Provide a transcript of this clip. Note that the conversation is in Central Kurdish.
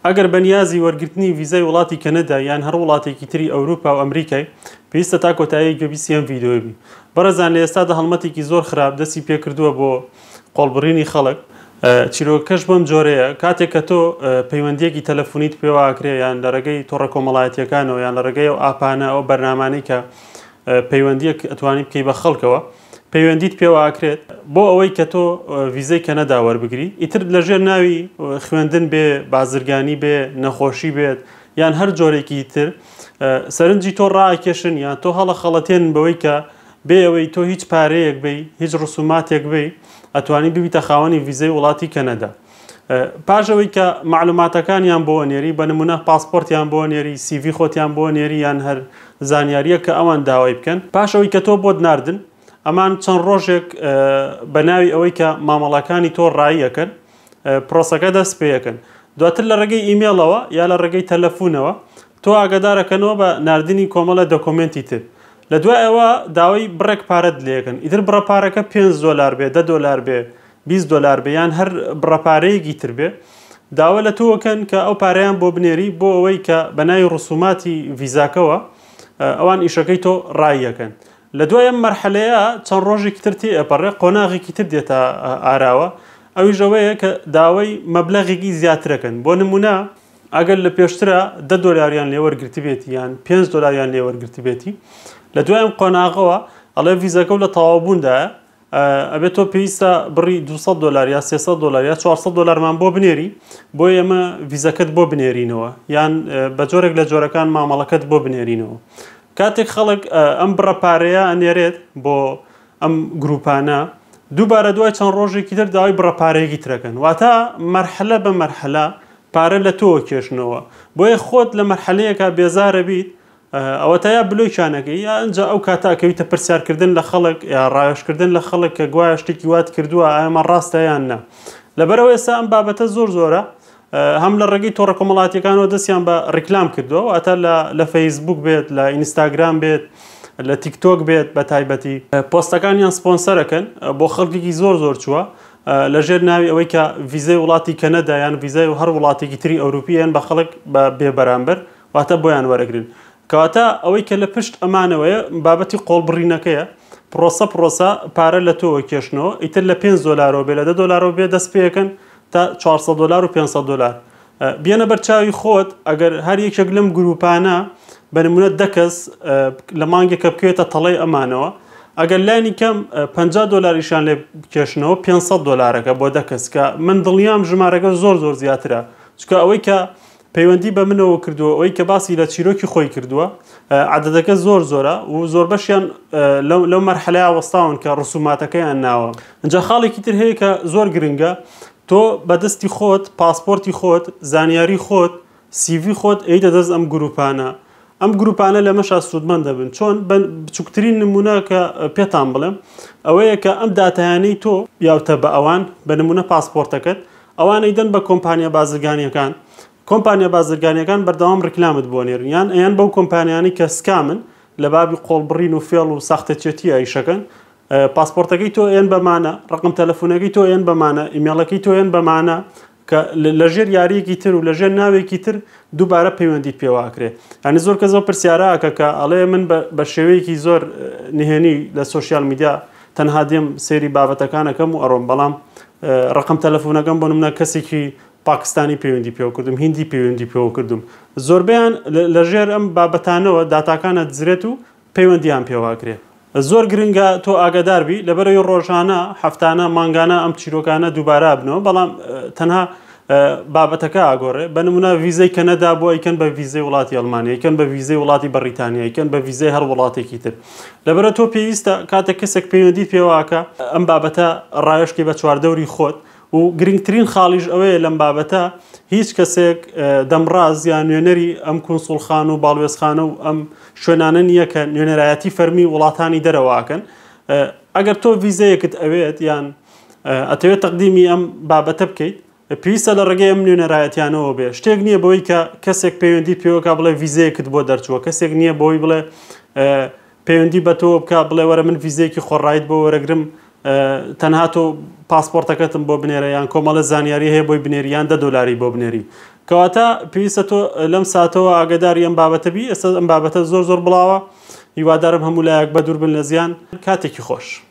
ئەگەر بەنیازی وەرگرتنی ڤیزای وڵاتی کەنەدا یان هەر وڵاتێکی تری ئەوروپا و ئەمریکای، پێویستە تا کۆتایی گوێبیستی ئەم ڤیدیۆیە بی. بەڕێزان لە ئێستادا هەڵمەتێکی زۆر خراپ دەستی پێکردووە بۆ قۆڵبڕینی خەڵک، چیرۆکەکەش بەم جۆرەیە، کاتێک کە تۆ پەیوەندییەکی تەلەفونیت پێوە ئەکرێ یان لە ڕێگەی تۆڕە کۆمەڵایەتییەکانەوە یان لە ڕێگەی ئەو ئاپانە ئەو بەرنامانەی کە پەیوەندییەک ئەتوانی بکەی بە خەڵکەوە پەیوەندیت پێوە ئەکرێت بۆ ئەوەی کە تۆ ڤیزەی کەنەدا وەربگری ئیتر لەژێر ناوی خوێندن بێ بازرگانی بێ نەخۆشی بێت یان هەر جۆرێکی تر سەرنجی تۆ ڕاکێشن یان تۆ هەڵە خەڵەتێنن بەوەی کە بێ ئەوەی تۆ هیچ پارەیەک بی هیچ ڕسوماتێک بی ئەتوانی ببیتە خاوەنی ڤیزەی وڵاتی کەنەدا. پاش ئەوەی کە مەعلوماتەکانیان بۆ ئەنێری، بە نموونە پاسپۆرتیان بۆ ئەنێری، سیڤی خۆتیان بۆ ئەنێری یان هەر زانیارییەک کە ئەوان داوای بکەن، پاش ئەوەی کە تۆ بۆت ناردن، ئەمان چەند ڕۆژێک بە ناوی ئەوەی کە مامەڵەکانی تۆ ڕایی ئەکەن، پرۆسەکە دەست پێ ئەکەن. دواتر لە ڕێگەی ئیمێڵەوە یا لە ڕێگەی تەلەفونەوە تۆ ئاگادار ئەکەنەوە بە ناردنی کۆمەڵە دۆکۆمێنتی تر. لە دوای ئەوە داوای بڕێک پارەت لێ ئەکەن. ئیتر بڕە پارەکە پێنج دۆلار بێ، دە دۆلار بێ، 20 دۆلار بێ یان هەر بڕە پارەیەکی تر بێ داوا لە تۆ ئەکەن کە ئەو پارەیان بۆ بنێری بۆ ئەوەی کە بە ناوی ڕسوماتی ڤیزاکەوە ئەوان ئیشەکەی تۆ ڕاییەکەن. لە دوای ئەم مەرحەلەیە چەند ڕۆژێکی تر تێ ئەپەڕێ قۆناغێکی تر دێتە ئاراوە ئەویش ئەوەیە کە داوای مەبلەغێکی زیاترەکەن بۆ نمونە ئەگەر لە پێشترا دە دۆلاریان لێ وەرگرتبێتی یان پێنج دۆلاریان لێ وەرگرتبێتی لە دوای ئەم قۆناغەوە ئەڵێ ڤیزەکە و لە تەواوبووندایە ئەبێت تۆ پێویستە بڕی 200 دۆلار یا 300 دۆلار یا 400 دۆلارمان بۆ بنێری بۆ ئێمە ڤیزەکەت بۆ بنێرینەوە یان بە جۆرێک لە جۆرەکان مامەڵەکەت بۆ بنێرینەوە کاتێک خەڵک ئەم بڕە پارەیە ئەنێرێت بۆ ئەم گروپانە دووبارە دوای چەند ڕۆژێکی تر داوای بڕە پارەیەکی ترەکەن واتە مەرحەلە بە مەرحەلە پارە لە تۆ کێشنەوە بۆیە خۆت لە مەرحەلەیەکە بێزارە بیت ئەوەتا یا بلۆکیان ئەکەی یا ئنجا ئەو کاتە ئەکەویتە پرسیارکردن لە خەڵک یا ڕاوێژکردن لە خەڵک کە گوایە شتێکی وات کردووە ئایا ئەمە ڕاستە یان نا. لەبەرئەوە ئێستا ئەم بابەتە زۆر زۆرە هەم لە ڕێگەی تۆڕە کۆمەڵاتیەکانەوە دەستیان بە ڕیکلام کردووە واتە لە لە فەیسبوک بێت لە ئینستاگرام بێت لە تیکتۆک بێت بە تایبەتی پۆستەکانیان سپۆنسەرەکەن بۆ خەڵکێکی زۆر زۆر چووە لە ژێر ناوی ئەوەی کە ڤیزای وڵاتی کەنەدا یان ڤیزای هەر وڵاتێکی تری ئەوروپییان بە خەڵک بە بێ بەرامبەر واتە بۆیان وەرەگرن. کەواتە ئەوەی کە لە پشت ئەمانەوەیە بابەتی قۆڵبڕینەکەیە، پڕۆسە پڕۆسە پارە لە تۆوە کێشنەوە، ئیتر لە پێنج دۆلارەوە بێ لە دە دۆلارەوە بێ دەست پێکەن تا 400 دۆلار و 500 دۆلار. بیەنە بەر چاوی خۆت ئەگەر هەر یەکێک لەم گروپانە بە نمونە دە کەس لە مانگێکە بکەوێتە تەڵەی ئەمانەوە ئەگەر لانی کەم 50 دۆلاریشان لێ بکێشنەوە 500 دۆلارەکە بۆ دە کەس کە من دڵنیام ژمارەکە زۆر زۆر زیاترە چونکە ئەوەی کە پەیوەندی بە منەوە کردووە ئەوەی کە باسی لە چیرۆکی خۆی کردووە عەدەدەکە زۆر زۆرە و زۆربەشیان لەو مەرحەلەیە وەستاون کە ڕسوماتەکەیان ناوە. ئینجا خاڵێکی تر هەیە کە زۆر گرنگە تۆ بە دەستی خۆت پاسپۆرتی خۆت زانیاری خۆت سیڤی خۆت ئەیدە دەست ئەم گروپانە ئەم گروپانە لەمەشا سوودمەند دەبن چۆن بە بچووکترین نمونە کە پێتان بڵێم ئەوەیە کە ئەم داتایانەی تۆ یاوتە بە ئەوان بە نمونە پاسپۆرتەکەت ئەوان ئەیدەن بە کۆمپانیا بازرگانیەکان، کۆمپانیا بازرگانیەکان بەردەوام ڕیکلامت بۆ ئەنێرن یان ئەیەن بەو کۆمپانیانەی کە scam ن لە بابی قۆڵبڕین و فێڵ و ساختەچێتی ئەیشەکەن پاسپۆرتەکەی تۆ ئەیەن بەمانە ڕقم تەلەفونەکەی تۆ ئەیەن بەمانە ئیمێڵەکەی تۆ ئەیەن بەمانە کە لەژێر یاریەکی تر و لەژێر ناوێکی تر دووبارە پەیوەندیت پێوە ئەکرێ یعنی زۆر کەس ئەو پرسیارە ئەکە کە ئەڵێ من بە شێوەیەکی زۆر نهێنی لە social media تەنها دێم سەیری بابەتەکان ئەکەم و ئەڕۆم بەڵام ڕقم تەلەفونەکەم بۆ نمونە کەسێکی پاکستانی پەیوەندی پێوە کردم هیندی پەیوەندی پێوە کردم زۆربەیان لەژێر ئەم بابەتانەوە داتاکانە دزرێت و پەیوەندیان پێوە ئەکرێ زۆر گرنگە تۆ ئاگادار بی لەبەرەوەی ڕۆژانە هەفتانە مانگانە ئەم چیرۆکانە دووبارە بنەوە بەڵام تەنها بابەتەکە ئاگۆڕێ بە نمونە ڤیزەی کەنەدا بۆ ئەیکەن بە ڤیزەی وڵاتی ئەڵمانیا ئەیکەن بە ڤیزەی وڵاتی بەڕیتانیا ئەیکەن بە ڤیزەی هەر وڵاتێکی تر لەبەرە تۆ پێویستە کاتێک کەسێک پەیوەندیت پێوە ئەکا ئەم بابەتە ڕاوێژکەی بە چواردەوری خۆت و گرنگترین خاڵیش ئەوەیە لەم بابەتە هیچ کەسێک دەمڕاز یا نوێنەری ئەم کونسوڵخان و باڵوێزخانە و ئەم شوێنانە نییە کە نوێنەرایەتی فەرمی وڵاتانی دەرەوە ئەکەن ئەگەر تۆ ڤیزەیەکت ئەوێت یان ئەتەوێت تەقدیمی ئەم بابەتە بکەیت پێویستە لە ڕێگەی ئەم نوێنەرایەتیانەوە بێ شتێک نییە بەوەی کە کەسێک پەیوەندی پێوەکە بڵێ ڤیزەیەکت بۆ دەرچووە کەسێک نییە بۆی بڵێ پەیوەندی بە تۆ بکە بڵێ وەرە من ڤیزەیەکی خۆڕایت بۆ وەرەگرم تەنها تۆ پاسپۆرتەکەتم بۆ بنێرە یان کۆمەڵە زانیاری هەیە بۆی بنێری یان دە دۆلاری بۆ بنێری. کەواتە پێویستە تۆ لەم ساتەوە ئاگاداری ئەم بابەتە بی. ئێستا ئەم بابەتە زۆر زۆر بڵاوە. هیوادارم هەموو لایەک بەدوور بن لە زیان. کاتێکی خۆش.